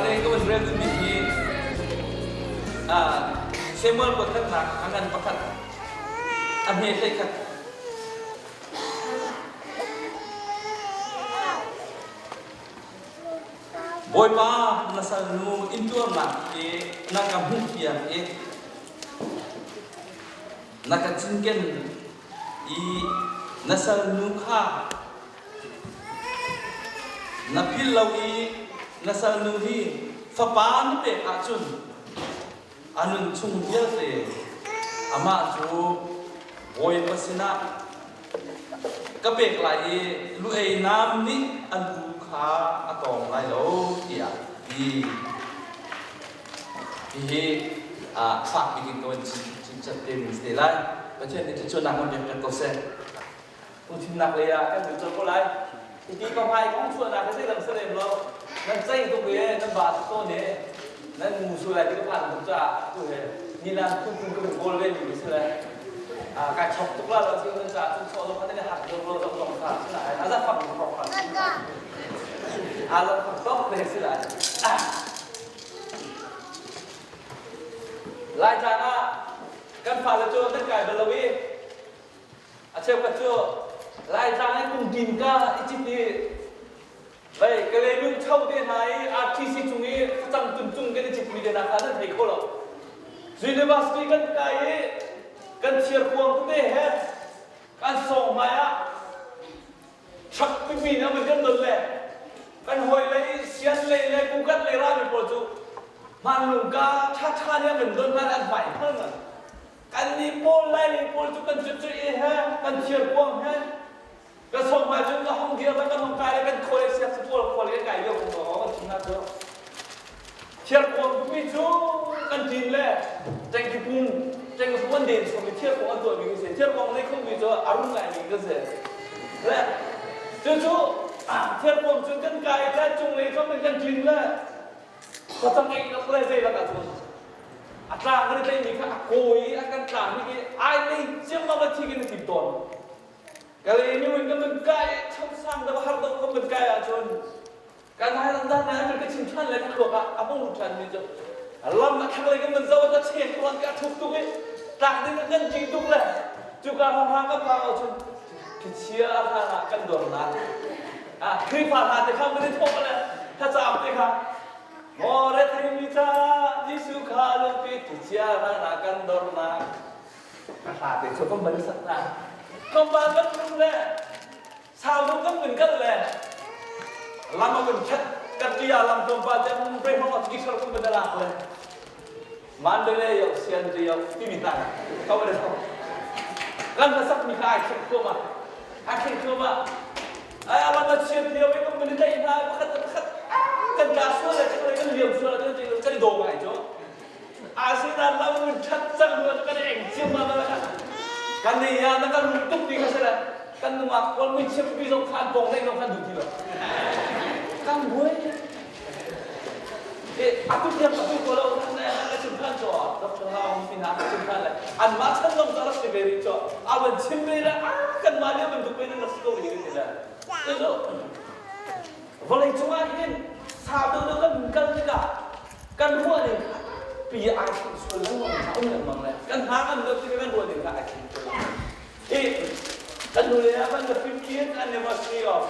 Asinain ka van rel duhmi hi Samuel kuatkhatnak a ngan pakhat a hme 11. Bawipa na salnu intuarnak hi na ka hmuhpiak i na ka cinken i na salnu kha Na philh lo i na salnu hi fapa na pek ahcun a nun chung vialte amah cu Bawipa sinah ka pek lai i lu-ei nam nih a lu kha a tawng lai lo tiah a ti. Hihi fak bik in ka van chim te mi si te lai. Pathian nih thluachuahnak kan pek pek ko seh. Tuchunnak lei ah kan lut colh ko lai. Hiti ka hmai kong chuahnak hi zeidang si lem lo. Nan ceih tuk i nan ba tuk tawn i nan ngu sual lai ti ka phan tuk caah tu he nilan phunphun ka kawl ve mi si le kai chok tuk la lo si nan caah cun chawh lo kha nan i hak deuh lo zong zong kha si lai a za fak tuk kha a za fak tok te si lai Lai caan ah kan fale cu nan kai bal lo i A cheukhat cu Laitlang i kum tin ka i cit i vei Kalaymyo cho te hna i RTC cung i facang tun cung kan i citmi te hna kha nan thei kho lo. University kan kai i kan thirkuang tete he kan sawng hmai ah truck pipi nih an kan don le kan hawi lei sian lei le kukat lei rami pawl cu hmanlung ka ṭhaṭha nih an kan don hna le an hmai hngal ngan. Kannih pawl Laimi pawl cu kan cucuih i he kan thirkuang he ka sawm ahcun ka hong dir le kan hong kai le kan khawl i siak pawl khawl i kan kai lio kong kan chim hna cu thirkuang timi cu kan ṭin le ṭengki pung ṭengki pung an den chung i thirkuang an tuahmi kan si thirkuang nei khomi cu a rum ngaimi kan si le cucu thirkuang cun kan kai le cunglei zong in kan ṭin le Facang ei lak le zei lak ahcun a tlang kan i tlaihmi kha a kawi i a kan tlang i ai lei ciammam a thi kan i tim tawn. Kalaymyo in kan van kai chosang da har do kan van kai ahcun kan hai lam dan na kan chim than le ka thluak ah a hung lut than mi cu lam a thlanglei kan van zo a cheng tuan ka thuk tuk i tlak ding kan ṭih tuk le cuka hram kan phang ahcun Phichia hlan ah kan dornak ah Khrihfa hla te kha mun i thawk le thlacaam te kha Maw retheimi ca Jesuh kha lungpi phichia hlan ah kan dornak ka hla te cu kan van sak hna tlawmpal kan nung le sau deuh kan nun kal le lam a kan khat kan tia lam tlawmpal te mun pre hong a ki kan van lak le Mandalay yo Sian yo timi hna ko le so kan hlasak mi kha ai thleng thluahmah ai thleng thluahmah ai alam a chiat lio i kan mun i tlaih hna pakhat pakhat kan tla sual le kan kan liam sual kan kan i daw ngai cu asinain lam mun that cang hnu kan eng ciammam kan ni ya na kan lung tuk ti kha si le kan nungak pawl mui chiam pi zong kha an pawng dei zong khan duh ti lo kan buai Atu tiang ka ko lo na ka chim than cho Dr. Hao mi hna ka chim than le anmah chan zong cu a rak si ve rih cho a van chim ve le a kanmah lio bantuk ve nan rak si ko hi ti le cucu vawlei cungah hin sau deuh deuh kan kal tikah kan ruah ning kha pi ai thleng sual lengmang kha um lengmang le kan hna kan deuh tikah kan ruah ning kha ai thleng sual lengmang hi kan hnu le ah the 50th anniversary of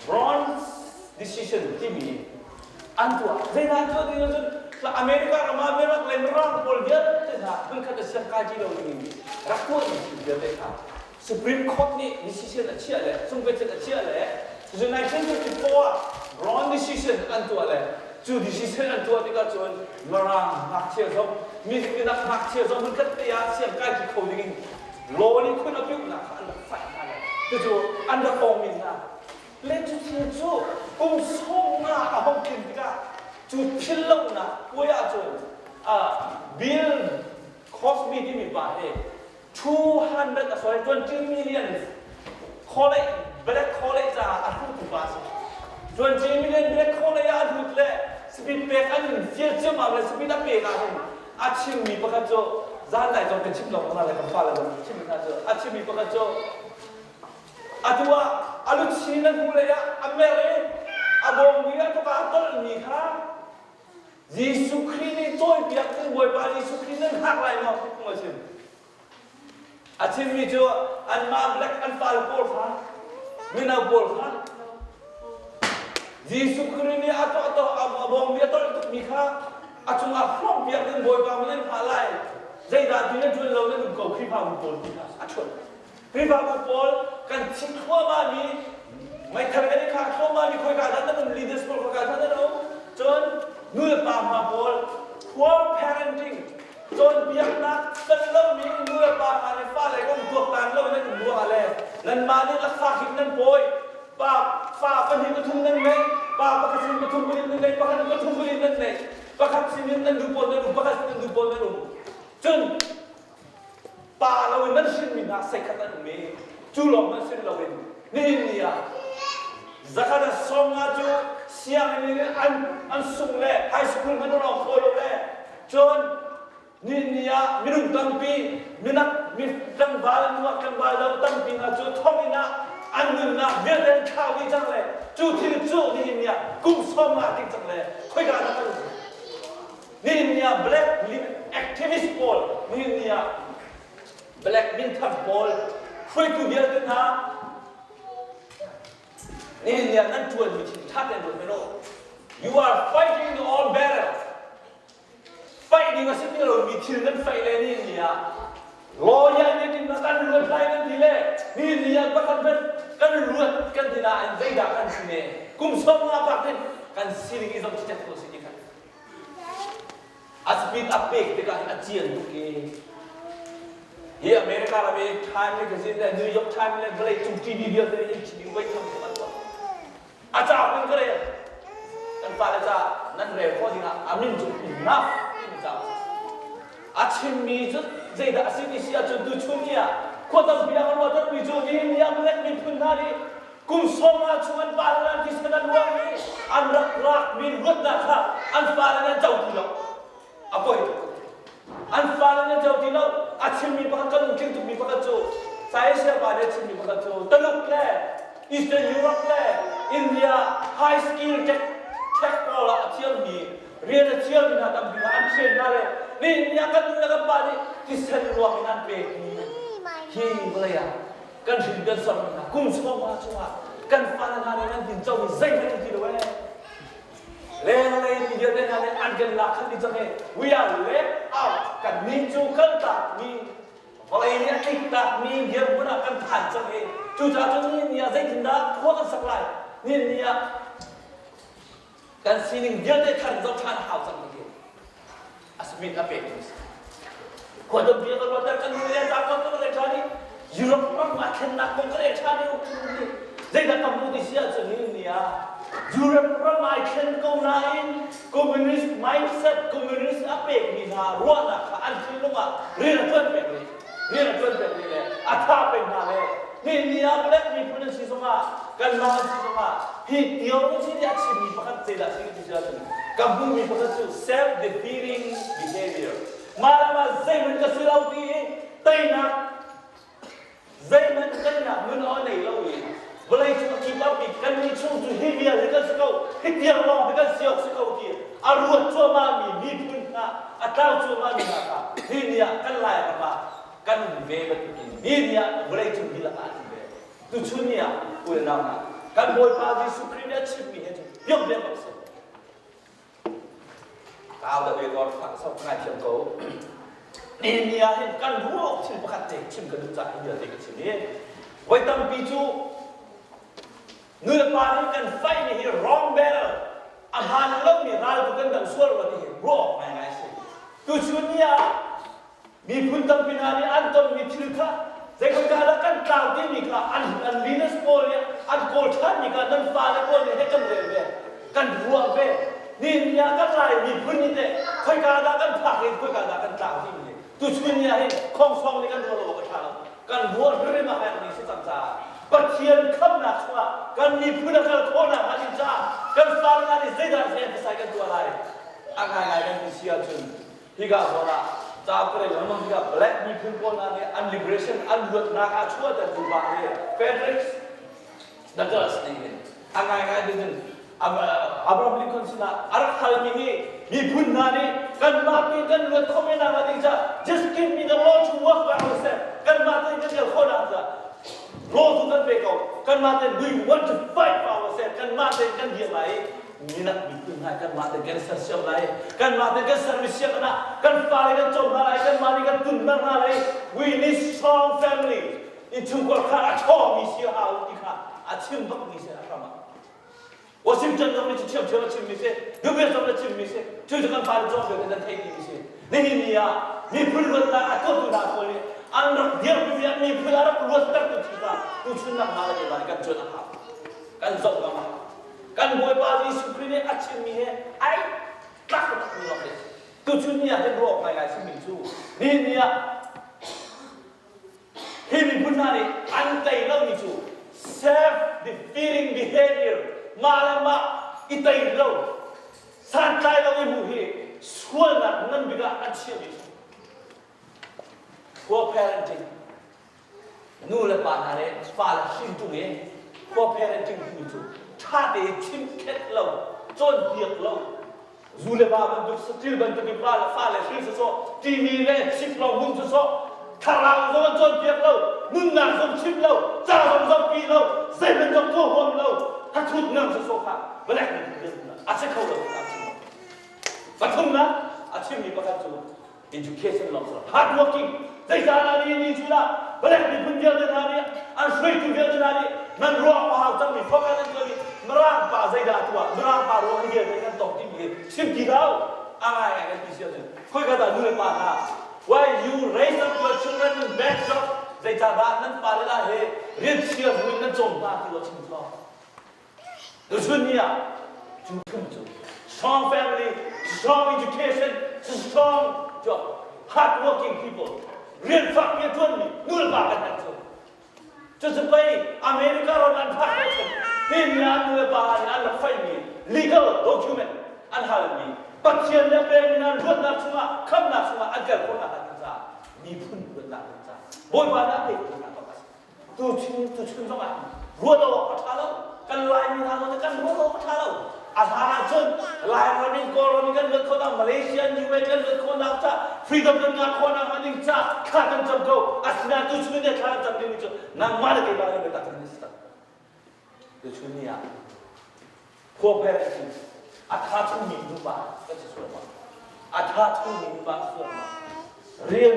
bronze decision timi an tuah. Zeidah an tuah ti cun America ram ah Mirak le Mirang pawl vialte hna hmunkhat a siang kai ti lo ding in rak tuahmi thil vialte kha Supreme Court nih decision a chiah le cungpecet a chiah le cu 1954 ah Brown decision an tuah le cu decision an tuah tikah cun Mirang ngakchia zong minak ngakchia zong hmunkhat te ah siang kai ti kho ding in law nih khun a piuhnak kha an rak fight hna le cucu an rak awngmi hna Le cu thil cu kum 50 a hung tlin tikah cu thil lonak puai ahcun Bill Cosby timi pa hi 200 a sorry 20 million college black college caah a hlutu pa a si. 20 million black college ah a hlut le speed pek an in fial ciammam le speed a pek ahhin a chimmi pakhat cu zan dai zong kan chim lo hna le kan fale zong chim hna cu a chimmi pakhat cu Atu ah a luchin a hnulei ah a mer i a bawmmi a tuk ah a tolhmi kha. Jesuh Khrih nih cawipiak ding Bawipa Jesuh Khrih nan hngak lai maw ti phung a chim. A chimmi cu anmah black an fale pawl kha mino pawl kha Jesuh Khrih nih a tuah to a bawngmi a tolh tukmi kha a cungah hrawkpiak ding Bawipa min an hngah lai. Zeidah ti nan ṭuan lo nan um ko Khrihfabu pawl ti kha a ṭhuat. Khrihfabu pawl kan thi thluahmahmi meithal kan i khah thluahmahmi khoika dah nan um leaders pawl khoika dah nan um cun nu le pa hna pawl poor parenting cawnpiaknak fel lomi nu le pa hna nih fale kong tuaktan lo nan um ruangah le nanmah nih lakfa hrim nan pawi pa fa pahnih pathum nan ngei pa pakhat sin pathum palit nan nei pakhat pathum palit nan nei pakhat sinin nan duh pawl nan um pakhat sin nan duh pawl nan um cun Pa loin nan hrinmi hna seikhat an um i cu lawng hmanh sin loin nihin ni ah zakhat ah 50 cu sianginn in an an sung le high school hmanh an awng kho lo le cun nihin ni ah minung tampi minak mi tlangval nuak tlangval lo tampi hna cu thonginn ah an nunnak vialte an thlau dih cang le cu thil cu nihin ni ah kum 50 ting cang le khoika dah kan um Nihin ni ah black activist pawl, nihin ni ah black minthang pawl, hruaitu vialte hna, nihin ni ah nan ṭuanmi thil ṭha tein ruat hmanh u. You are fighting the all battle. Fight ding a si ti lomi thil nan fight le nihin ni ah lawyer nih tin kan luat lai nan ti le nihin ni ah pakhat hmanh kan luat kan ti nain zeidah kan si ne kum 50 bak in kan sining i zoh cicek ko si ti kha A speed a pek tikah hin a cian tuk i hi America ram i Time magazine le New York Times le vawleicung TV vialte nih interview voi tham thum an tuah. A cauk in ka rel. Kan fale ca nan rel khawh dingah a min cu enough timi cauk a si. A chimmi cu zeidah a si ti si ahcun tuchun ni ah khua tampi ah kan ruah mi cu nihin ni ah Black miphun hna nih Kum 50 chung an pale an thisen an luang i an rak rakmi luatnak kha an fale nih an co ti lo. A poi tuk. An fale nih an co ti lo. A chimmi pakhat kan lungtling tukmi pakhat cu Saya pa nih a chimmi pakhat cu Taluk le Eastern Europe le India high skill tech tech pawl ah a thiammi rian a thiammi hna tampi hna an train hna le nihin ni ah kan nu le kan pa nih thisen luang in an pekmi hi vawlei ah kan hrin kan ser hna kum 50 chungah kan fale hna nih nan tin co mi zeihmanh an ti lo ee lenglei mi vialte hna nih an kan lak khan ni cang ee we are left out kan nih cu kan tak mi vawlei nih a tlik tak mi dirhmun ah kan phan cang ee cucaah cun ni ni ah zeitindah khua kan sak lai ni ni ah kan sining vialte thar zoh ṭhan a hau cang ti a smith a pek mi si khua tampi kan ruat kan nu le ta kan kan le ṭhan i Europe ram ah thlennak kong kan le ṭhan i zeidah kan hmu ti si ahcun ni ni ah Europe ram ai thlen ko nain communist mindset communist a pek mi hna ruahnak kha an thinlung ah rian a ṭuan pek rih rian a ṭuan pek rih le a tha peng hna le Nihin ah Black miphun an si zongah kanmah an si zongah hi theology nih a chimmi pakhat zeidah a si ti ahcun ka hmuhmi pakhat cu self defeating behavior mah le mah zeihmanh ka si lo ti i teinak zeihmanh teinak nun a nei lo i vawlei cung a kip ah kan nih chung cu hi vial hi kan si ko hi tiang lawng hi kan si awk si ko ti a ruat cuahmahmi miphun hna a tlau cuahmahmi hna kha hi ni ah kan lai ram ah kan um ve bantukin ni ni ah vawleicung dihlak ah an um ve. Tuchun ni ah u le nau hna kan Bawipa Jesuh Khrih nih a chimmi he cun biak biak bak si. Kau da ve dor sok ngai thiam ko. Nihin ni ah hin kan ruah thil pakhat te chim ka duh caah hi vialte ka chim i voi tampi cu nu le pa nih kan fight mi hi wrong battle a hmaan lomi ral tu kan do sual rua ti hi ruah awk ngaingai a si. Tuchun ni ah Miphun tampi hna nih an tonmi thil kha zeikhonka dah kan tlau timi kha an an leaders pawl nih an kawl ṭhanmi kha nan fale pawl nih hei kan rel ve kan ruah ve ni ni ah kan Lai miphun nih teh khoika dah kan phak i khoika dah kan tlau timi nih tuchun ni ah hin khongsong nih kan ruah lo awk a ṭha lo kan ruah hrimhrim a herhmi si cang caah Pathian khamnak chungah kan miphun a kal khawhnak hnga ding caah kan fale hna nih zeidah emphasize kan tuah lai a ngaingai kan ti si ahcun Hika zawn ah cauk ka rel lengmang tikah Black miphun pawl hna nih an liberation an luatnak ah chuahter duhpah nih Frederick Douglass nih hin a ngaingai ti cun Abraham Lincoln sinah a rak halmi hi miphun hna nih kanmah tein kan luat khawh ve nakhnga ding caah just give me the law to work by ourselves kanmah tein kan kal khawh nakhnga caah law cu kan pe ko kanmah tein we want to fight for ourselves kanmah tein kan dir lai i minak miphun hna kanmah tein kan sersiam lai kanmah tein kan sermi sianginn ah kan fale kan cawm hna lai kanmah nih kan tun hna lai we need strong family innchungkhar kha a ṭhawngmi si a hau ti kha a chim bakmi si a hram ah Washington zong nih ṭhiamṭhiam a chimmi si, Dubai zong nih a chimmi si, cu cu kan fale cawng vialte nan theihmi si. Nihin ni ah miphun luatnak a tuahtu hna pawl nih an rak dirpimi an miphun a rak luattertu thil kha tuchun nangmah le keimah nih kan cuanh a hau. Kan zoh ngam a hau. Kan Bawipa Jesuh Khrih nih a chimmi he ai tlak takmi lawng si. Tuchun ni ah hin ruah awk ngaingai simi cu nihin ni ah Hi miphun hna nih an tei lomi cu self-defeating behavior, mah le mah i tei lo, santlai lo i hmuh hi sualnak ngan bik ah an chiahmi a si. Poor parenting. Nu le pa hna nih fale hrin ṭung i poor parenting timi cu ṭha tein chimkhenh lo, cawnpiak lo, Zu le va bantuk saṭil bantuk in pa le fale hrin sawsawh, TV le chip lawng hun sawsawh, thlarau zong an cawnpiak lo, nunnak zong chim lo, ca zong zohpi lo, zeihmanh zong tuah huam lo, thathut ngang sawsawh kha vawlei a si kho lo a chim. Pathumnak a chimmi pakhat cu education lawng si hard working zeicahdah ni ni cu dah vawlei miphun vialte hna nih an hruaitu vialte hna nih nan ruah a hau cangmi fawk an tuahmi mirang pa zeidah tuah mirang pa ruang hi vialte kan tong timi hi chim ti lo a ngai ngai kan ti si ahcun khoi ka dah nu le pa hna why you raise up your children in bad job zeicahdah nan fale lah he rian chia buin nan cawm hna ti lo chim thawng Tuchun ni ah cu thum cu strong family, strong education, strong hard working people, rian fak pi a tuanmi nu le pa kan herh cu. Cucu pei America ram an phak ko cun hi ni ah nu le pa nih an rak faihmi legal document an halmi Pathian le pengin an luatnak chungah khamnak chungah an tel khawhnak ding caah miphun luatnak ding caah Bawipa nih a pek hna bak a si. Tuchun tuchun zongah ruat awk a ṭha lo. Kan Laimi hna zong nih kan ruat awk a ṭha lo. A hlan ahcun Lairam in Kawlram in kan luat khawh nak Malaysia US kan luat khawh nak ca freedom kan ngah khawh nak ding ca thla kan cam ko. Asinain tuchun ni thla kan cam dingmi cu nangmah le keimah nih biatak kan si tak. Tuchun ni ah Poor parenting a tha chungmi nupa kan si sual ma? A tha chungmi nupa si sual ma? Rian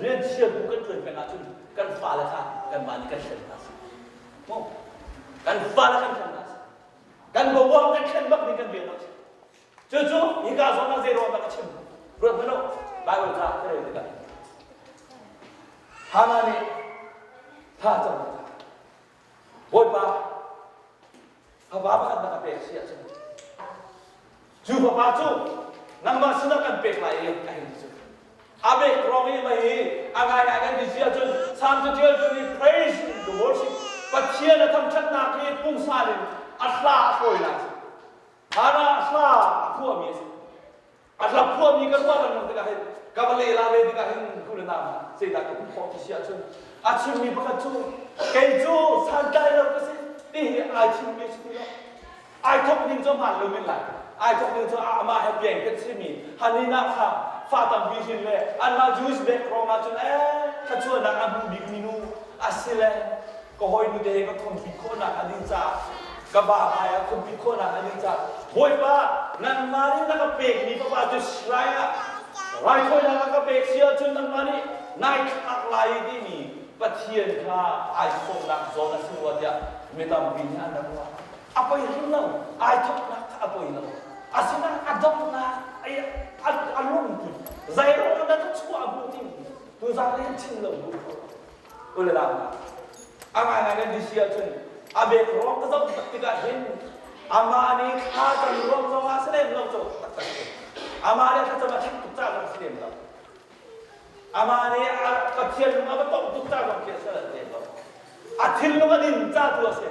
rian chia bu kan ṭuan peng ahcun kan fale kha kanmah nih kan hlen hna si. Mu kan fale kan hlen hna si. Kan boruak kan thlen bak ning kan rian a si. Cucu hika zawn ah zei ruang dah ka chim? Ruat hmanh u. Bible ca ka rel tikah Hannah nih tha cam Bawipa fapa pakhat na ka pek si ahcun cu fapa cu nangmah sinah kan pek lai i a hei ti cu a bek ruang i mei hi a ngaingai kan ti si ahcun Salm caṭialtu nih praise in the worship Pathian a thangṭhatnak hi pungsan in a hla a hlawi lai Hana a hla a phuahmi a si A hla phuahmi kan ruah lengmang tikah hin ka va lehla ve tikah hin ku le nau zeidah ka hmuh khawh ti si ahcun a chimmi pakhat cu kei cu santlai lo ka si ti hi ai chimmi a si ti lo. Ai thawk ning cu hmaan lo men lai. Ai thawk ning cu amah he piang kan simi Hanina kha fa tampi hrin le anmah Jewish background ahcun ee thluachuahnak a hmu bikmi nu a si le ka hawinu te he ka compete khawhnak a ding caah ka va hmai ah compete khawhnak a ding caah Bawipa nangmah nih na ka pekmi fapa cu shrine ah raithawinak ah ka pek si ahcun nangmah nih nai thlak lai timi Pathian kha ai sawmnak zawn a si rua tiah mi tampi nih an rak ruah. A poi hrim lo, ai thawknak kha a poi lo. Asinain a donghnak a lungput zeiruang dah ka chuah bu timi tuzaan nih chim lo bu Ulelang a ngaingai kan ti si ahcun a bek ruang ka zoh tak tikah hin amah nih thla cam ruang zong ah si lem lo cu taktak si. Amah nih thlacam a that tuk ca zong si lem lo. Amah nih Pathian lung a va tongh tuk ca zong khi a si lem lo. A thinlung a din ca tu a si.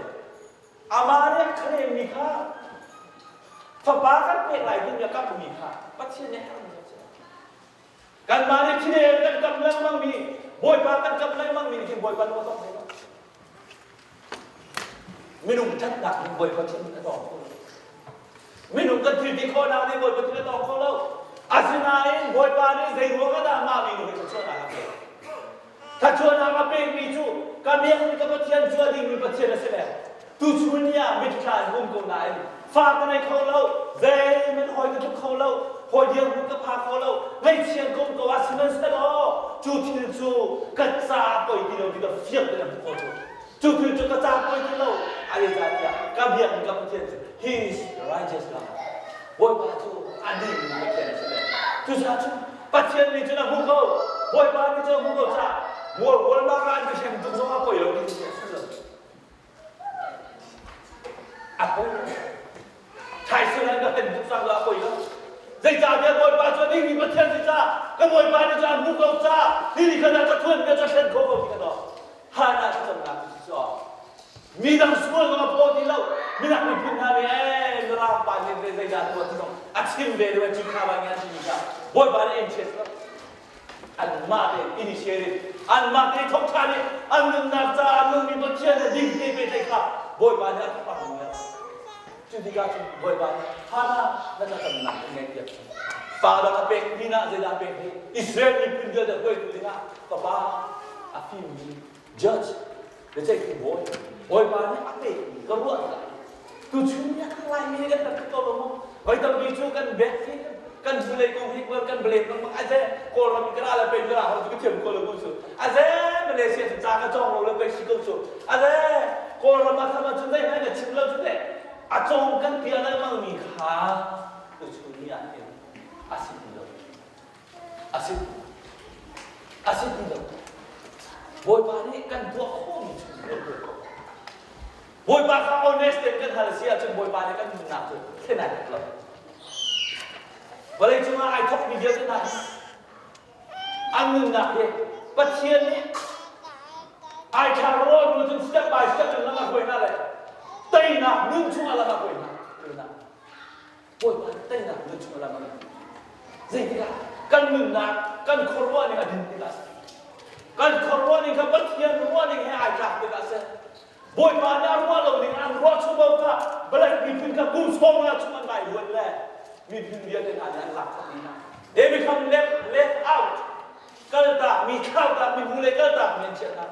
Amah nih a khalemmi kha fapa kan pek lai ding a kamhmi kha Pathian nih a herhmi a si. Kanmah nih thilel kan kam lengmangmi, Bawipa kan kam lengmangmi nih khin Bawipa lung a tong hlei lo. Minung ṭhatnak in Bawipa thin a tong kho lo. Minung kan thil ti khawhnak nih Bawipa thil a tawng kho lo. Asinain Bawipa nih zei ruang ah dah mah minu hi thluachuahnak a pek? Thluachuahnak a pekmi cu ka biakmi ka Pathian cu a dingmi Pathian a si le tuchun ni ah mitthla in um ko nain fa ka nei kho lo, zeihmanh hawi ka tluk kho lo, hawi dirhmun ka pha kho lo, ngaihchia ka um ko ah sihmanhsehlaw cu thil cu ka ca poi ti lo ti ka fiang tein a hmuh khawh cu. Cu thil cu ka ca poi ti lo, a zeicahtiah ka biakmi ka Pathian cu He is righteous God. Bawipa cu a dingmi Pathian a si le. Cucaah cun Pathian nih cun a hmu ko. Bawipa nih cun a hmu ko caah mual hualnak ah an ka hrem tuk zong a poi lo ti a si lo. A poi lo. Thaisung an ka hren tuk cang a poi lo. Zeicahtiah Bawipa cu a dingmi Pathian si caah ka Bawipa nih cun a hmu ko caah hi ni khan ah ka thuan ka thlen kho ko ti ka dawh. Hana thlacamnak cu si caw. Midang sual zong a paw ti lo. Minak miphun hna nih ee Mirang pa nih zeidah tuah ti zong a chim ve lo cu kha ba ngan timi kha Bawipa nih interest lo. Anmah te initiative anmah te thok ṭhan i an nunnak caah an nungmi Pathian le ding te pe te kha Bawipa nih a thok mi a Cu tikah cun Bawipa nih Hana na thlacamnak in ngaihpiak cang. Pa dang a pek mi nah zeidah a pek hi Israel miphun vialte hruaitu dingah fapa a fimmi judge biaceihtu bawi Bawipa nih a pekmi ka ruah tikah tuchun ni ah kan Laimi nih kan rak ko lo maw? Voi tampi cu kan bek hi kan hnulei kong hi kan blame lengmang aze Kawlram in kan ala pei ka ho cu ka thiam ko lo cu aze Malaysia cu ca ka cawng lo le pei si ko cu aze Kawlram ah tham ahcun zeihmanh ka chim lo cu teh a cawng kan bia lengmang mi kha tuchun ni ah hin a si ti lo A si. A si ti lo. Bawipa nih kan tuah khawhmi chung kan tuah ko. Bawipa kha honest tein kan hal si ahcun Bawipa nih kan nunnak cu thlen ai lo. Vawlei cungah ai thawkmi vialte hna hi an nunnak hi Pathian nih ai thla rawl nu cun step by step in lam a hruai hna le teinak nun chungah lam a hruai hna. Bawipa teinak nun chung lam a Zeitikah kan nunnak kan khuaruah ning a din tikah si. Kan khuaruah ning kha Pathian ruah ning he ai tlak tikah si. Bawipa nih a ruah lo ning an ruah chung ko kha Black miphun kha kum sawm nga chung an vai huan le miphun vialte hna nih an lak khawh dih hna. They become left, left out. Kaltak mi, thlautak mi, hnu le kaltak mi an chiah hna.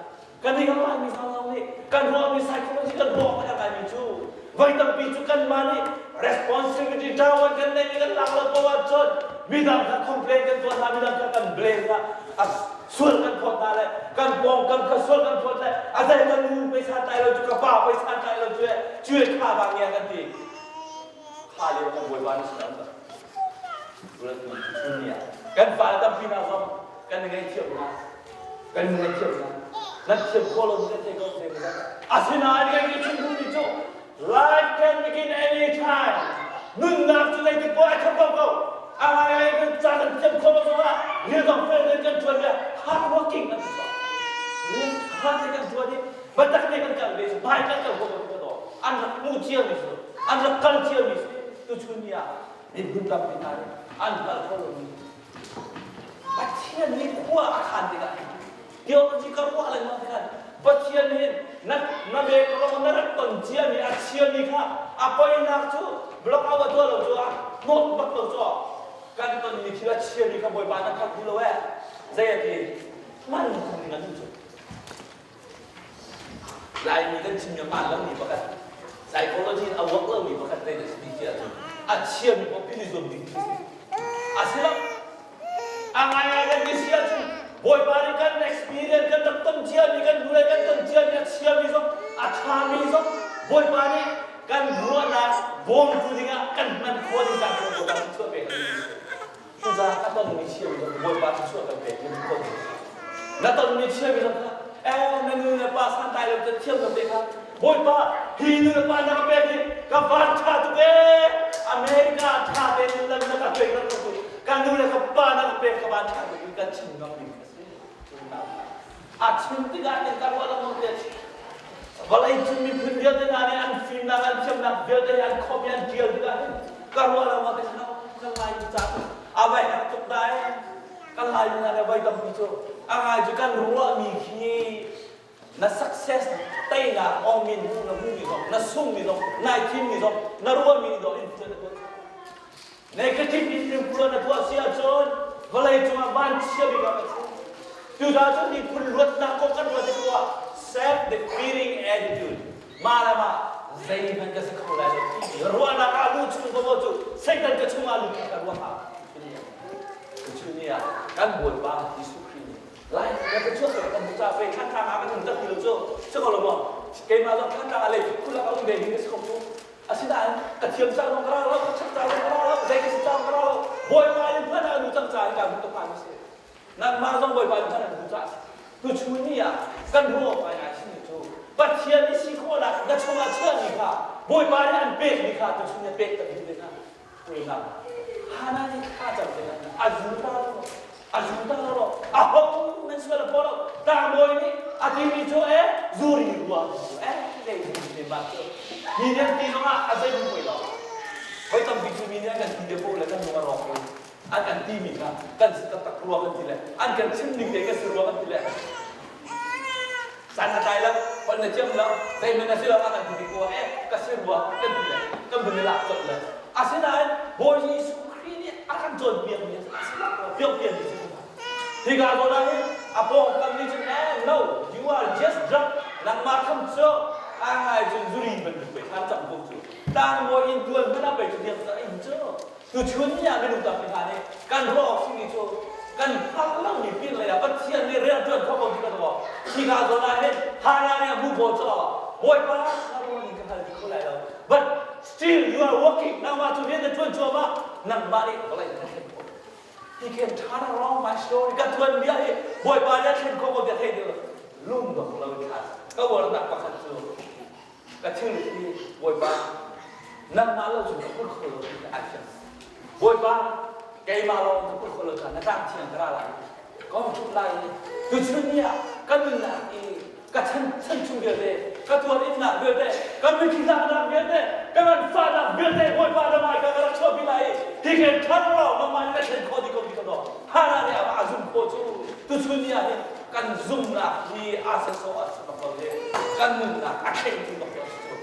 Kan i ruahmi zong nih kan ruahmi psychology kan ruah awk a herh cu voi tampi cu kanmah nih responsibility ṭawan kan neih i kan lak lo poah ahcun midang kha complain kan tuah hna midang kha kan blame hna a sual kan phawt hna le kan pawngkam kha sual kan phawt le a zei ka nu pei santlai lo cu ka pa pei santlai lo cu cu kha bang ngia kan ti kha lio kan bawipa nih sin um kan fale tampi hna zong kan ngaihthiam hna kan ngaihthiam hna nan thiam khawh lo kan thei ko thei ko asinain kan i chim duhmi cu life can begin any time nunnak cu zeitik poah ai thawk ko ko a ngai kan ca kan thiam khawh lo zongah rian zong fel tein kan ṭuan ve hard working kan si rian ṭha te kan ṭuan i biatak te kan kal ve hmai kan kal khawh ko to an rak hmu cia mi si an rak kal cia mi si tuchun ni ah miphun tampi hna nih an hngal kho lomi Pathian nih khua a khan tikah theology ka ruah lengmang tikah Pathian nih na na background na rak ton ciami a chiami kha a poinak cu block out a tuah lo cu a hnawt bak lo cu kan tonmi thil a chiami kha Bawipa na khat duh lo eh zei a ti man khung na duh cu Laimi kan chimmi a hmaan lomi pakhat, psychology in a work lomi pakhat zei dah si ti si ahcun a chiami paoh phil i zuam ding khi si. A si lo. A ngaingai kan ti si ahcun Bawipa nih kan experience kan rak ton ciami kan hnulei kan ton ciami a chiami zong a ṭhami zong Bawipa nih kan ruahnak bawmtu dingah kan hman khawh ding caan Bawipa nih chuah pek Cucaah ka tonmi chiami zong Bawipa thluachuah kan pek in ton. Na tonmi chiami zong kha eh na nu le pa santlai lo cun thiam lo te kha Bawipa hi nu le pa na ka pek hi ka van ṭha tuk ee America ṭha tein lam na ka pek rak ka ka nu le ka pa na ka pek ka van ṭha tuk in kan chim ngam ding a si. A chim tikah hin ka ruah lengmang te vawlei cung miphun vialte hna nih an fimnak an thiamnak vialte hi an khawmh i an ṭial tikah hin ka ruah lengmang te khan kan Laimi ca cu a vai herh tuk dai kan Laimi hna nih voi tampi cu a ngai cu kan ruahmi khi na success teinak awmin na hmuhmi zong na sungmi zong nai thimmi zong na ruahmi nih dawh influence a tuah. Negative influence na tuah si ahcun vawlei cungah vanchia bik ah ka si. Cucaah cun miphun luatnak kong kan ruat tikah self-defeating attitude mah le mah zeihmanh ka si kho lai lo timi ruahnak ah luh chung ko cu Satan ka chungah lut ka ruah ah cu ni ah kan Bawipa Jesuh Khrih nih lai ka ka chuak ka kan ca pe thlan ah ka tlung tak ti lo cu si ko lo maw keimah zong thlan ah lei khulak a um ve ding ka si kho cu asinain ka thiam cang zong ka ra lo ka chak cang zong ka ra lo zei ka si cang ka ra lo Bawipa in hman ah nu cang ca in ka hmu ka phan si Nangmah zong Bawipa nih khan an hmu caah tuchun ni ah kan ruah ngai ngai simi cu Pathian i si khawhnak na chungah chiahmi kha Bawipa nih an pekmi kha tuchun ni pek kan duh ve hna. Puinak Hana nih thla cam te a zu ta lo a zu ta lo a ho nan sual a phaw lo tlangbawi nih a timi cu e zuri rua e zei ti ma cu mi nih an ti zongah a zei pui lo voi tampi cu mi nih an kan ti te po le kan lung a rawk ko an kan timi kha kan si taktak rua kan ti le an kan chim ning te kan si rua kan ti le san na tlai lo hon na thiam lo zeihmanh na si lo a kan ti ko eh ka si rua kan ti le kan vun i lak colh le asinain Bawi Jesuh Khrih nih a kan cawnpiak mi a si lo piangpian mi si hika zawn ah hin a pawngkam nih cun eh no you are just drunk nangmah tham cu a ngai cun zuri bantuk pe than cang ko cu tangbawi in tuan hmanh ah pei cu diak za in cu Tuchun ni ah minung tampi hna nih kan ruah awk simi cu kan hngalh lomi pin lei ah Pathian nih rian ṭuan khawh ko ti kan ruah. Hika zawn ah hin Hana nih a hmuh khawh cu Bawipa na ruah ning ka hngal ti kho lai lo. But still you are working. Nangmah cu rian na ṭuan cuahmah. Nangmah nih vawlei na thlen khawh. He can turn around my story. Ka tuan bia hi Bawipa nih a thlen khawh ko tiah thei ti lo. Lungdong lo in thla ka uarnak pakhat cu Ka thil hi Bawipa nangmah lo cun ka put kho lo ti ai fiang. Bawipa keimah lawng ka put kho lo caah na tlang thiang ka ra lai. Ka hung ṭhut lai i tuchun ni ah ka nunnak i ka chan chan chung vialte ka tuar innak vialte ka mitthli tlaknak vialte ka nganfahnak vialte Bawipa na hmai ka ka rak chuahpi lai i hi khen ṭhan lo nangmah nih na thlen khawh dih ko ti ka dawh. Hana nih amah a zumh khawh cu tuchun ni ah hin kan zumhnak hi aa sawsawh a si bak lo le kan nunnak a thlengtu bak lo a si cu.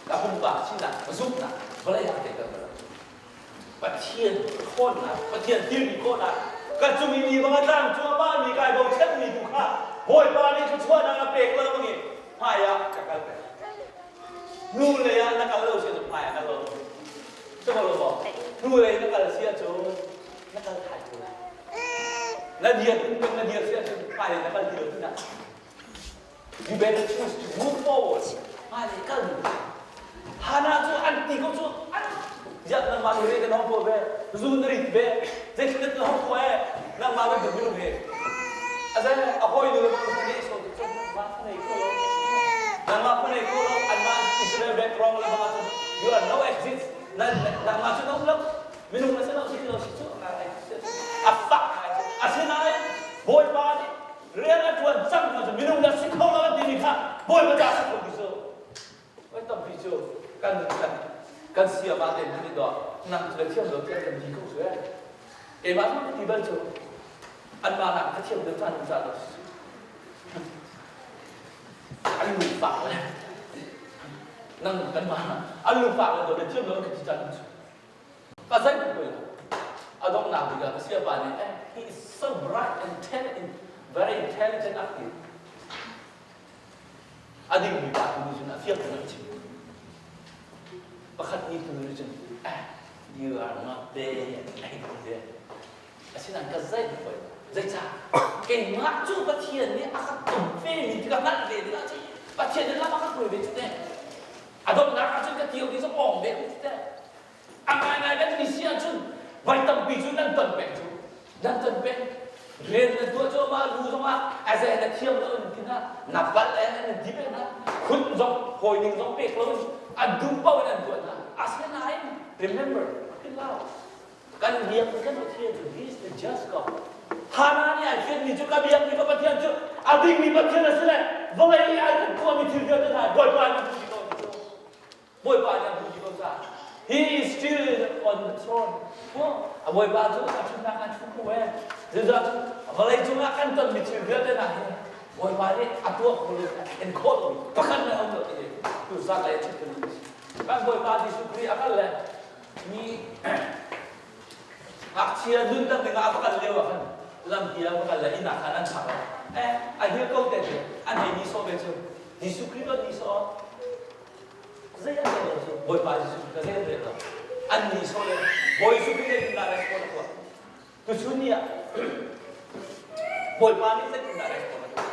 Ka pumpak sinak, zumhnak vawlei ah kan lo. Pathian ṭhawnnak, Pathian thilri khawhnak, ka cung i mi bang a tlang cuahmah mi kai bochanmi tu kha Bawipa nih thluachuahnak a pek lo bangin hmai ah ka kal peng. Hnu lei ah na kal lo si ahcun hmai ah kal lo. Cu ko lo maw? Hnu lei na kal si ahcun na kal thai ko lai. Na dir peng na dir si ahcun hmailei na kal ti lo tina. You better choose to move forward. Hmailei kal mu. Hana cu an ti ko cu an ziak nangmah nu re kan hong ko ve zu na rit ve zeitluk na hong ko e nangmah bantuk minung he azai a hawi nu le bang nih so cu nangmah phanei ko lo nangmah phanei ko lo anmah Israel background le bang ahcun you are no exist nangmah cu na um lo minung na si lo si lo si cu a fak ngai asinain bawipa nih rian a ṭuan cang hna cu minung na si kho lo an timi kha bawipa ca si kho ti cu voi tampi cu kan kan kan siama te nih dawh nang cu le thiam lo tiah kan ti ko su eh keimah zong ka ti bal cu anmah nak ka thiam deuh caan caan lo si an lungfak le nang kanmah an lungfak le dawh le thiam lo ka ti caan cu Ka zei pui lo. A donghnak bik ah ka siapa nih eh, he is so bright and intelligent, very intelligent a ti. A dingmi pa tu nih cun a fiang in a chim. Pakhat ni tu nih cun eh, you are not there yet. Ai ti ve. Asinain ka zei pui. Zeicah? Keimah cu Pathian nih a ka tum ve mi ti ka hngalh ve ding ahcun Pathian nih lam a ka hruai ve cu teh. A donghnak ahcun ka tio ti cu ong ve ti teh. A ngaingai kan ti si ahcun voi tampi cu nan ton peng cu. Nan ton peng. Rian na tuah cuahmah lu zongah a zei na thiam lo in ti hna, na palh eh nan ti peng hna. Khun zong hawi ning zong pek lo in an duh paoh in an tuah hna. Asinain remember, philh Kan biak kan Pathian cu he is the just God. Hana nih ai fianmi cu ka biakmi ka Pathian cu a dingmi Pathian a si le vawlei i ai kan tuahmi thil vialte hna Bawipa nih a hmu dih ko ti cu. Bawipa nih a hmu dih ko caah he is still on the throne. A Bawipa cu a ṭhutnak ah ṭhu ko ee. Zeicah cun vawlei cungah kan tonmi thil vialte hna hi. Bawipa nih a tuah khawh lo, a thlen khawh lo pakhat na um lo ti tu zat le chim tu kan Bawipa Jesuh Khrih a kal le mi ngakchia nunter ding ah a va kal lio ah khan lampi ah va kal le inn ah khan an chak eh a hil ko te cu an hei ni sawh ve cu Jesuh Khrih don ni sawh zei an rel lo cu Bawipa Jesuh Khrih zei an rel lo an ni sawh le Bawi Jesuh Khrih zeitindah response a tuah Tuchun ni ah Bawipa nih zeitindah response a tuah?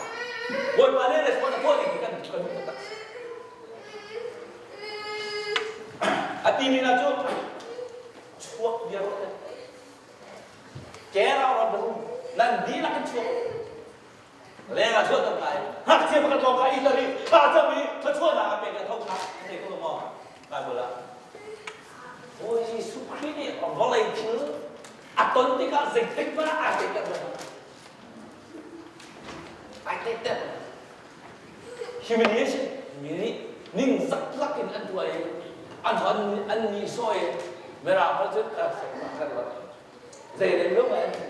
Bawipa nih response a tuah ning hi kan kan hmuh taktak si. A timi na cu chuak bia ruah le ke rau ram nan dihlak in chuak leng ah chuah tak lai ngakchia pakhat lawng kha i tar i thla cam i thluachuahnak a pek a tho kha thei ko maw Bible ah Bawi Jesuh Khrih nih vawlei thil a ton tikah zeitik hmanh ah ai teihter lo. Ai teihter. Humiliation mi nih ningzak lak in an tuah i an an an nih sawh i mirang hol cun zei rem lo an ti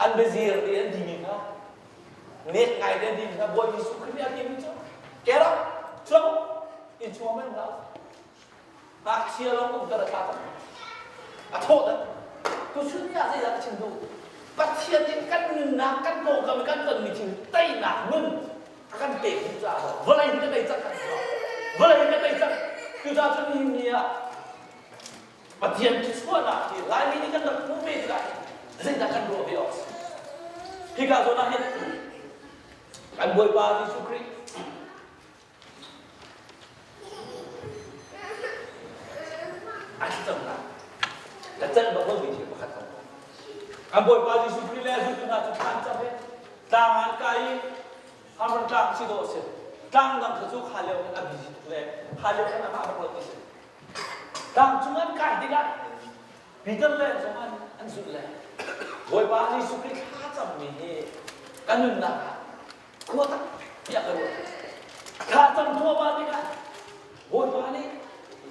an biazir ti an timi kha nek ngai te an timi kha Bawi Jesuh Khrih nih a timi cu get up chuak in chuang men hlah Ngakchia lawng umter a tla cang. A thawh dah. Tuchun ni ah zeidah ka chim duh? Pathian nih kan nunnak, kan pawngkam i kan tonmi thil teinak nun a kan pek duh caah vawlei hi ka tei cang kan ti Vawlei hi ka tei cang. Cucaah cun nihin ni ah Pathian thluachuahnak hi Laimi nih kan rak hmuh ve tikah zeidah kan ruah ve awk si? Hika zawn ah hin kan Bawipa Jesuh Khrih A thlacamnak ka celh bak lomi thil pakhat a um. Kan Bawipa Jesuh Khrih le a zultu hna cu thla an cam i tlang ah an kai i Hermon tlang si dawh a si. Tlang dang kha cu kha lio khan a busy tuk le kha lio khan amah bak lo ti si. Tlang cung an kai tikah Peter le Johan an zulh le Bawipa Jesuh Khrih thla cammi hi kan nunnak ah khua tak tiah ka ruah. Thla cam thluahmah tikah Bawipa nih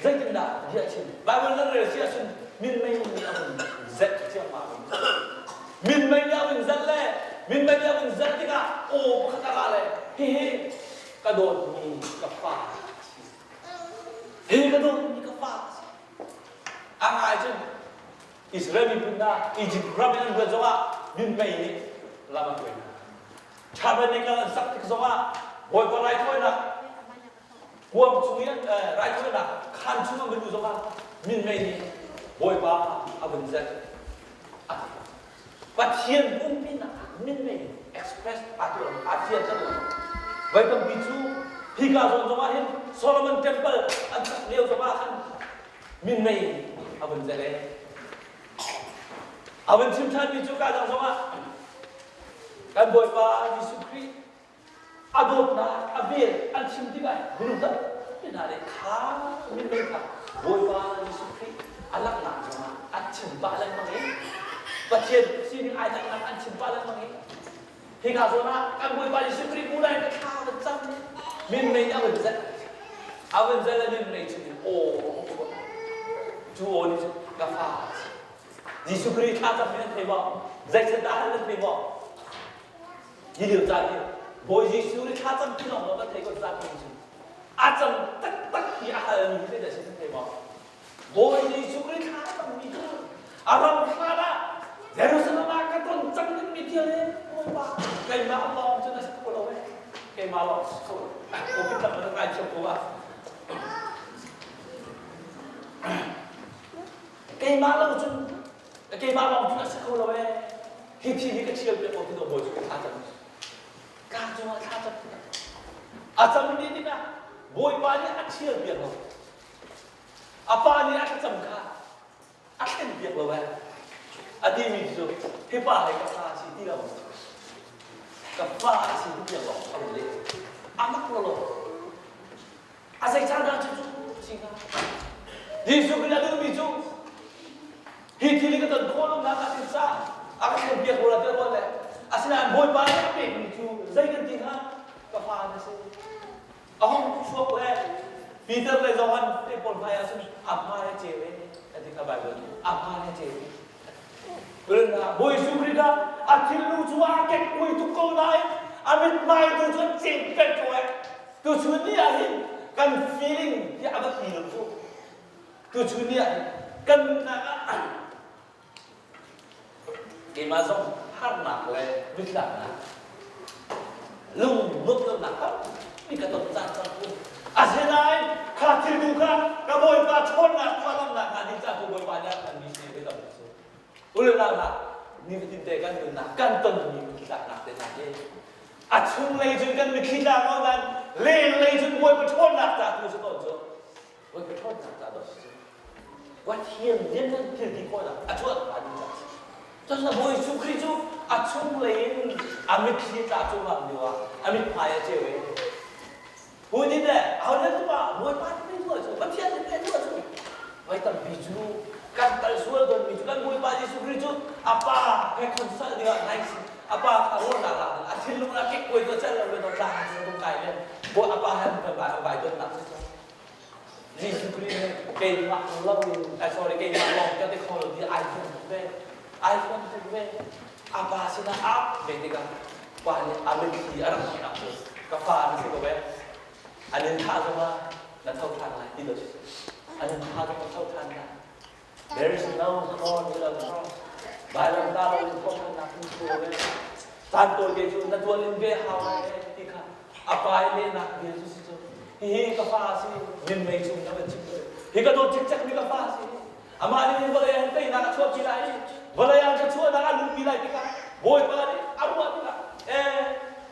zeitindah bia a chim? Bible nan rel si ahcun minmei nih a vun zelh ciammam. Minmei nih a vun zelh le minmei nih a vun zelh tikah aw pakhat a ra le hihi ka dawtmi ka fa a si. Hihi ka dawtmi ka fa a si. A ngai cun Israel miphun hna Egypt ram in an luat zongah minmei nih lam a hruai hna. Tabernacle an sak tik zongah Bawipa raithawinak kuang chung i raithawinak khaan chung an va luh zongah minmei nih Bawipa a vun zelh. Pathian umpinak ah minmei express aa tuah aa fianter lo. Voi tampi cu hika zawn zongah hin Solomon Temple an sak lio zongah khan minmei a vun zelh i a vun chim ṭhanmi cu ka dang zongah kan Bawipa Jesuh Khrih a dawtnak a vel an chim tikah minung tampi hna nih kha minmei kha Bawipa Jesuh Khrih a langhnak zongah an chim pah lengmang i Pathian sining ai langhnak an chim pah lengmang i hika zawn ah kan Bawipa Jesuh Khrih hmu lai ka thla van cam i minmei nih a vun zelh a vun zelh le minmei chung in aw cu aw nih cun ka fa Jesuh Khrih thla cam hi nan thei maw zeichan dah nan thei maw hi lio caan hi Bawi Jesuh nih thla cam ti lawng kan thei ko caan hi cu a cam taktak hi a halmi hi zeidah si nan thei maw Bawi Jesuh Khrih thla cammi cu a ram hlan ah Jerusalem ah ka ton cang dingmi thil hi Bawipa keimah lawng cun a si kho lo eh keimah lawng si kho lo Covid lam na ngai thiam ko ah keimah lo cun keimah lawng cun a si kho lo eh hi thil hi ka thial piak ko ti Bawi cu thla cam tlang cungah thla cam a cam ni tikah Bawipa nih a thial piak lo A pa nih a thlacam kha a thlen piak lo eh. A timi cu hi pa hi ka fa a si ti lo. Ka fa a si ti piak lo a run leh. A mak lo lo. A zei caan dah cu cu si hnga? Jesuh Khrih a duhmi cu hi thil hi ka ton khawh lonak ah tin ca a ka thlen piak rua tiah ruah le asinain Bawipa nih a pekmi cu zei kan ti hnga? Ka fa na si. A hung chuak le Peter le Johan te pawl hmai ah cun a hmai a ceu e a ti kha Bible nih a hmai a ceu. Ulna Bawi Jesuh Khrih kha a thinlung cu aa kekkuai tuk ko nain a mithmai tu cu an ceng peng ko ai. Tuchun ni ah hin kan feeling hi a va ti lo cu. Tuchun ni ah hin kan nunnak ah keimah zong harnak le mitlaknak lung nuamh lonak tampi ka ton caan cang cu. Asinain kha thil tu kha ka Bawipa ṭhawnnak tuah lamnak hnga ding caah tu Bawipa nih a hmanmi si ve tam cu. Ulenau hna, nifatin te kan nunnak kan tonmi mithlaknak te hna hi a chunglei cun kan mitthli tla ko nain lenglei cun Bawipa ṭhawnnak ca tu si tawn cu. Bawipa ṭhawnnak ca dawh si cu. Pathian lianngan thil ti khawhnak a chuah hnga ding ca si. Cun Bawi Jesuh Khrih cu a chunglei in a mitthli tla cuahmah lio ah a mithmai a ceu i Hu nih le aho le tuah Bawipa nih pei tuah cu Pathian nih pei tuah cu voi tampi cu kan kal sual tawnmi cu kan Bawipa Jesuh Khrih cu a pa he consult dingah nai si a pa kha ruahnak lak ding a thinlung a kekkuai tuah cel lo le tlang tung kai le a pa he an vai donnak si cu Jesuh Khrih nih keimah lo in eh, sorry keimah lawng ka ti kho lo ti ai phun tuk ve ai phun tuk ve a pa sinah ap ve tikah pa nih a mitthli a rak hmuhnak cu ka fa na si ko ve an in thah zongah na tho ṭhan lai ti lo si an in thah zong na tho ṭhan lai There is no throne without cross. Vailam ta lo in thawhṭhannak in thu ve. Caan tawi te cu na tuan in ve hau lai ti kha a pa i lehnak bia cu si cu. Hihi ka fa si, minmei chung na van chim cu. Hi ka dawt cikcek mi ka fa si. Amah nih vawlei ah teinak a chuahpi lai i vawlei ah ka chuahnak a luhpi lai tikah Bawipa nih a ruah tikah eh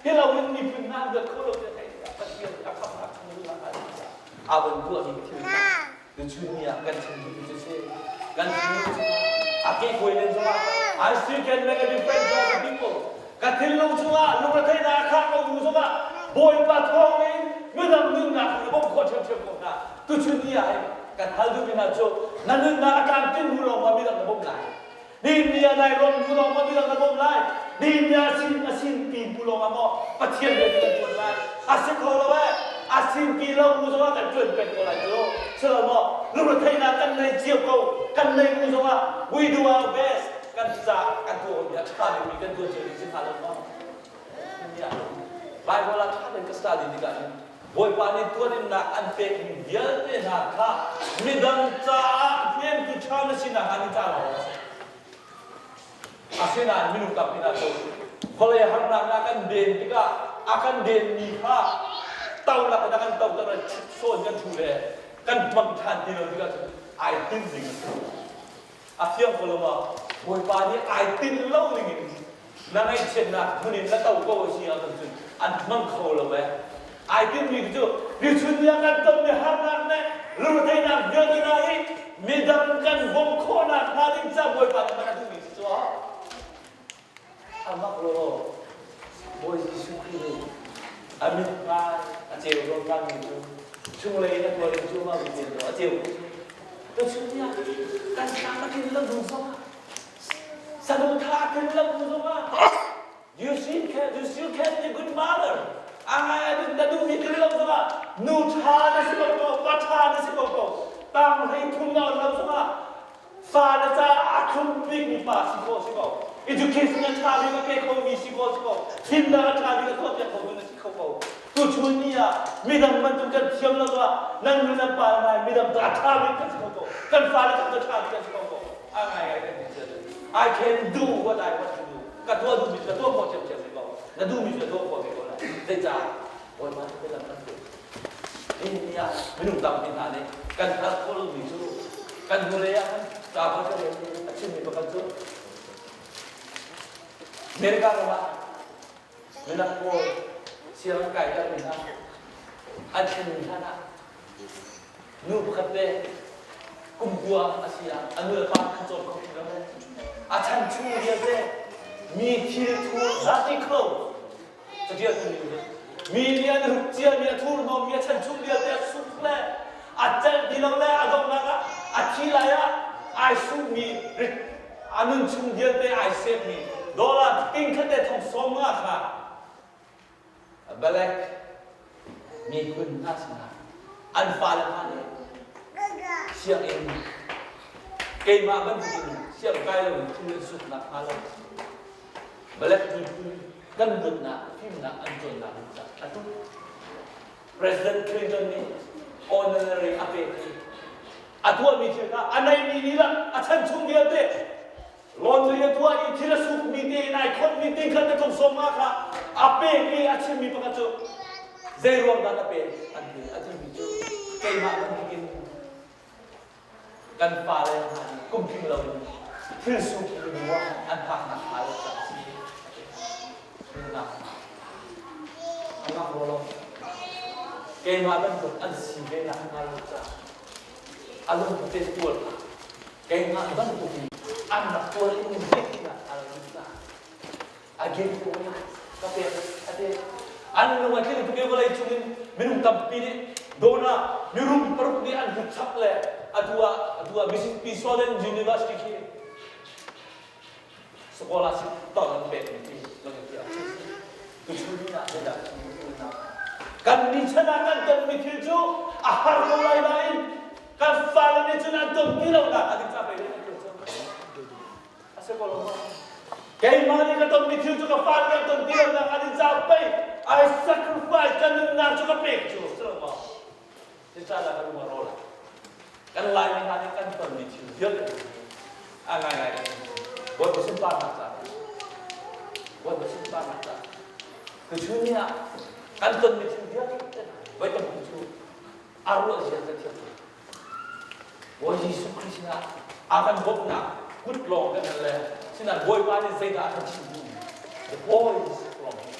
hi lo in miphun hna an luat kho lo ti a theih tikah Pathian nih a khamhnak chung luhnak ah a van tuahmi thil Tuchun ni ah kan chim duhmi cu si kan thinlung chungah a kehkuai len zongah I still can make a difference to other people. Ka thinlung chungah lungretheihnak a khah ko bu zongah Bawipa thawngin midang nunnak hi ka bawmh khawh ṭhiamṭhiam ko hna. Tuchun ni ah hin kan hal duhmi hna cu na nunnak a tlamtlin hnu lawng ma midang na bawmh lai. Nihin ni ah nai rom hnu lawng maw midang na bawmh lai? Nihin ni ah sin a sin pi hnu lawng ah maw Pathian rian kan ṭuan lai? A si kho lo eh! A sin pi lo hnu zongah kan ṭuan peng ko lai cu. Si lo maw? Lungretheihnak kan nei cio ko. Kan nei hnu zongah we do our best. Kan ca kan tuah mi a ṭha dingmi kan tuah cio ding si hnga lo maw? Bible ah ṭha tein ka study tikah hin Bawipa nih tuarinnak an pekmi vialte hna kha midang caah hnemtu ṭha na sinak hnga ni ca lawng a si. Asinain minung tampi hna cu vawlei harnak hna kan den tikah a kan denmi kha to lak in a kan toter i sawn kan ṭhu le kan hmang ṭhan ti lo tikah cun ai tinh ding a si. A fiang ko lo maw? Bawipa nih ai tinh lo ning in na ngaihchiatnak hmun in na to ko a si ahcun cun an hmang kho lo eh. Ai tinhmi cu nichun ni ah kan tonmi harnak le lungretheihnak vialte hna hi midang kan bawmh khawhnak hnga ding ca Bawipa nih hman a duhmi si cu a mak lo. Bawi Jesuh Khrih nih a mithmai a ceu ruangmangmi cu chunglei in a tuar in cu ma mi a ceu cu tuchun ni ah kan tlang a tlin lo zung zongah saduhthah a tlin lo bu zongah you still can you still can be a good mother a ngai a na duhmi tlin lo zongah nu ṭha na si ko ko pa ṭha na si ko ko tang hlei thum na on lo zongah fale caah a thlum bikmi pa si khawh si ko education a ṭha bik a pe khomi si khawh si ko fimnak a ṭha bik a tuahpiak khotu na si kho ko tuchun ni ah midang bantuk kan thiam lo ah nan nu nan pa nai midang ta ṭha bik kan si kho ko kan fale kan ta ṭha bik kan si kho ko a ngai ngai kan ti cia I can do what I want to do ka tuah duhmi ka tuah khawh ṭhiamṭhiam ve ko na duhmi cu na tuah khawh ve ko lai zeicah Bawipa nih bialam kan pek Nihin ah minung tampi hna nih kan hngalh khawh lomi cu kan hnulei ah khan ca pakhat ka rel i a chimmi pakhat cu America ram ah minak pawl sianginn kaitermi hna an thlenmi hlan ah nu pakhat le kum kua a si ah a nu le pa an cawn kho ti lo a chan chung vialte mi thil thur dirty clothes Catialtu nih mi nih an ruk ciami a thurhnawmmi a chan chung vialte a suk le a celh ti lo le a donghnak ah a thi lai ah ai sukmi rit a nun chung vialte ai setmi dollar ting khat le thong sawm nga kha Balek miphun hna sinah an fale hna nih sianginn. Keimah bantukin siangkai lo in thil an suknak hnga lo. Balek miphun kan nunnak fimnak an cawnnak ding caah atu President Clinton nih honorary a pek i a tuahmi thil kha a neimi lila a chan chung vialte laundry a tuah i thil a sukmi te in ai khonmi tingkhat le tlung sawm nga kha a pek i a chimmi pakhat cu zei ruang dah na pek an ti a timi cu keimah bantukin kan fale hna nih kum tling lo in thil suk in ruang an phaknak hnga lo caah si nunnak a ngak rua lo keimah bantuk an si ve nak hnga lo caah a lungte tuar keimah bantuk in an rak tuar in zeitinah a lo caah a give ko ka pek a ti an lung a tling tuk i vawlei cung in minung tampi nih dona mirum paruk nih an hlut chap le atu ah atu ah Mississippi Southern University khi scholarship ton an pek mi ti lang ti a tuchun ni ah zeidah kan ni chan ah kan ton mi thil cu a har ko lai nain kan fale nih cun an ton ti lo nak a ding ca pe A si ko lo maw? Keimah nih ka tonmi thil cu ka fale kan ton ti lonak an in cauk pei I sacrifice ka nunnak cu ka pek cu si lo maw? Cucaah ka lung a rawl. Kan Laimi hna nih kan tonmi thil vialte a ngaingai kan Bawipa sunparnak caah Bawipa sunparnak caah tuchun ni ah kan tonmi thil vialte voi tampi cu a ruah zia kan thiam Bawi Jesuh Khrih sinah a kan bawmhnak kut lawng kan hal le sinah Bawipa nih zeidah a kan chim duhmi the voice from him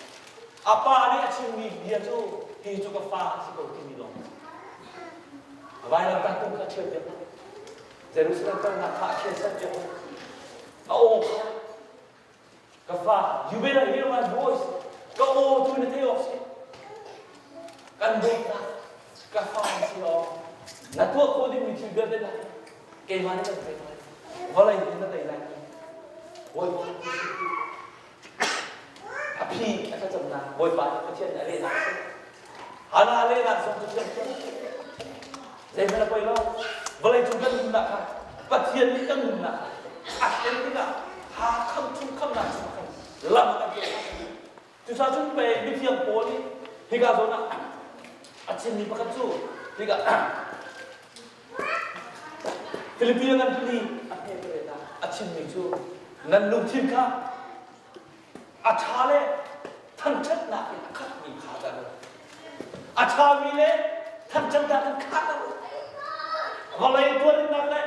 a pa nih a chimmi bia cu hi cu ka fa a si ko timi lawng a vailamtah tung kha a ṭhial piak Jerusalem kalnak kha a ṭhial piak a aw kha Ka fa, you better hear my voice. Ka aw tu na theih awk si. Kan dawtnak ka fa na si awk. Na tuah khawh dingmi thil vialte na keimah nih kan theih lai. Vawlei nih na tei lai. Bawipa a phi a thlacamnak Bawipa nih Pathian nih a lehnak a si. Hana a lehnak zong cu thiamthiam. Zeihmanh a poi lo. Vawleicung kan nunnak kha Pathian nih kan nunnak a thlen tikah ha kham chung khamnak chung khan lam a kan pek. Cucaah cun pei mithiang Paul nih hika zawn ah a chimmi pakhat cu hika Philippines ngan pali a hme a chimmi cu nan lungthin kha A ṭha le thangṭhatnak in a khatmi kha dah a ṭhami le thangṭhatnak in khat a vawlei tuarinnak le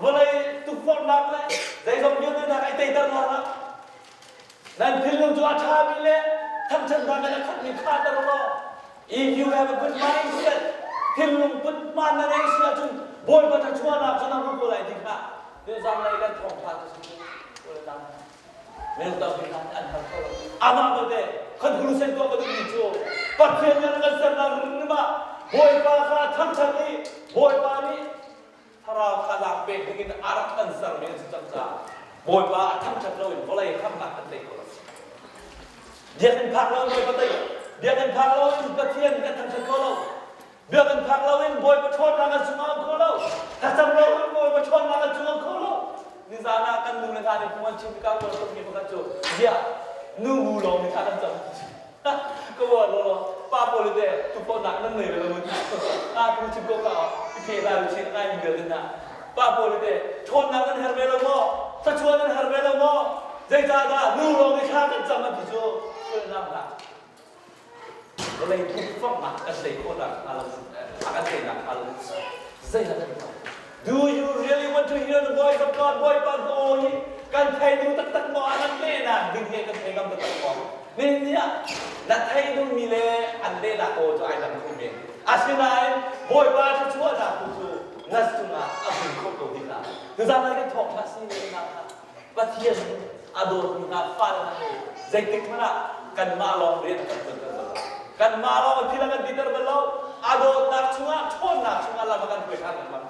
vawlei tukforhnak le zeizong vialte hna i teiter hna nan thinlung cu a ṭhami le thangṭhatnak in a khatmi kha dah law if you have a good mindset thinlung put hmaan na nei si ahcun Bawipa thluachuahnak cu na hmu ko lai ti kha zanlei kan thawngṭha cu si Minung tampi hna nih an hngal kho lo. Amah belte conclusion tuah ka duhmi cu Pathian nih an kan sernak rim ah Bawipa kha thangṭhat i Bawipa nih thlarau kha lak pek dingin a rak kan sermi an si cang caah Bawipa a thangṭhat loin vawlei harnak kan tei kho lo. Biakinn phak loin Bawipa tei Biakinn phak loin Pathian kan thangṭhat kho lo. Biakinn phak loin Bawipa ṭhawnnak kan sung ang kho lo. Thlacam loin Bawipa ṭhawnnak kan sung ang kho lo. Nizan ah kan nu le hna nih phung an chim tikah uar tukmi pakhat cu ziah nu bu lawng nih thla kan cam ka uar lo lo pa pawl te tuphawnak nan nei lo mun a tu chim ko ka i phe la lu chin ngai mi vialte hna pa pawl te ṭhawnnak nan her ve lo maw thluachuah nan her ve lo maw zeicahdah nu lawng nih thla kan cam an ti cu nak hna Vawlei tukforhnak kan tei khawhnak hnga lo a kan teinak hnga lo zeidah kan tuah? Do you really want to hear the voice of God? Bawipa aw hi kan thei duh taktak maw? A kan lehnak ding hi kan thei ngam taktak maw? Nihin ni ah na thei duhmi le an lehnak aw cu ai dang kho men. Asinain Bawipa thluachuahnak tu cu na cungah a hmun kho ko ding ah. Tuzaan kan thawngṭha si nak Pathian a dawtmi hna fale hna hi zeitik hmanh ah kanmah lawng rian a kan ṭuanter bal lo. Kanmah lawng thil a kan titer bal lo. A dawtnak chungah, ṭhawnnak chungah lam a kan hruai ṭhan lengmang.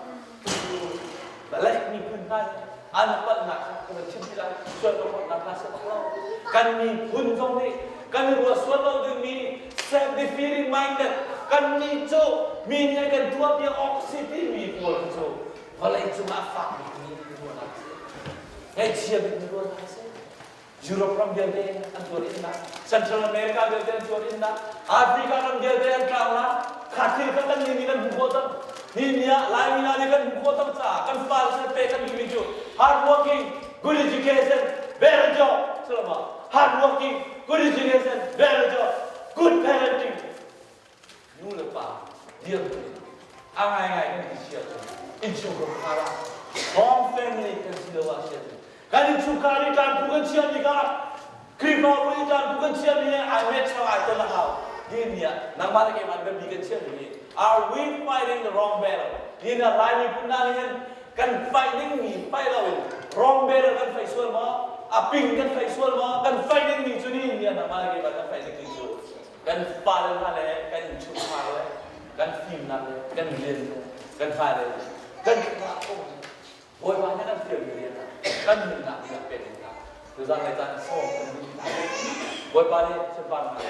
Balek miphun hna nih an palhnak kha kan chim tikah sual ka hna seh bak lo. Kan miphun zong nih kan i ruah sual lo dingmi self-defeating minded kan nih cu mi nih an kan tuahpiak awk si timi pawl cu vawlei cungah a fak bikmi. ruahnak a si. Ngaihchia bikmi ruahnak a si. Europe ram vialte an tuar innak, Central America vialte an tuar innak, Africa ram vialte an tlaunak, kha thil kha kan nih nih kan hmuh khawh cang. Hi ni ah Laimi hna nih kan hmuh khawh cang caah kan fale sin pek kan duhmi cu hard working, good education, better job, sulama hard working, good education, better job, good parenting. Nu le pa dirhmun in a ngaingai kan ti si ahcun innchungkhar ah strong family kan si lo ah si ahcun kan innchungkhar i ṭanphu kan chiahmi kha Khrihfabu i ṭanphu kan chiahmi he ai match ai ton a hau. Ni ah nangmah le keimah biapi kan chiahmi hi are we fighting the wrong battle? Ni ah Lai miphun hna nih hin kan fight dingmi fight loin wrong battle kan fight sual maw? A ping kan fight sual maw? Kan fight dingmi cu ni ni ah nangmah le keimah kan fight dingmi cu kan fale hna le kan innchungkhar le kan fimnak le kan rian le kan fale kan thlah ko Bawipa nih kan fialmi rian ah kan nunnak nih a pek hna tuzan lai caan sawm kan duh hna Bawipa nih sunparnak.